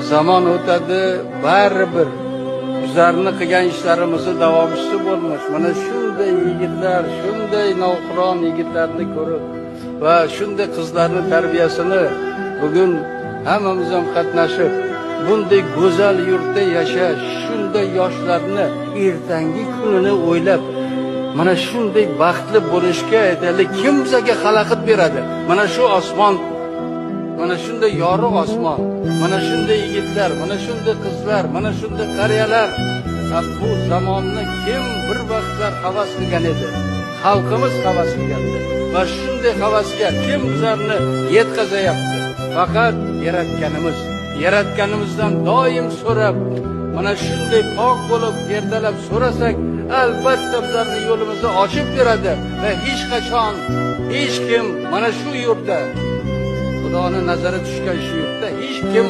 Zamon o'tadi, baribir bizlarni qilgan ishlarimizni davomchisi bo'lmish mana shunday yigitlar, shunday navqiron yigitlarni ko'rib va shunday qizlarni tarbiyasini bugun hammamiz ham qatnashib, bunday go'zal yurtda yashash, shunday yoshlarni ertangi kunini o'ylab, mana shunday baxtli bo'lishga aytaylik, kim bizga xalaqit beradi? Mana shu osmon, mana shunday yorug' osmon, mana shunday yigitlar, mana shunday qizlar, mana shunday qariyalar. Bu zamonni kim bir vaqtlar havas qilgan edi? Xalqimiz havas qilgandi. Va shunday havasga kim bizlarni yetkazayapti? Faqat yaratganimiz. Yaratganimizdan doim so'rab, mana shunday pok bo'lib ertalab so'rasak, albatta bizlarni yo'limizni ochib beradi va hech qachon hech kim mana shu yurtda, Xudoni nazari tushgan shu yurtda hech kim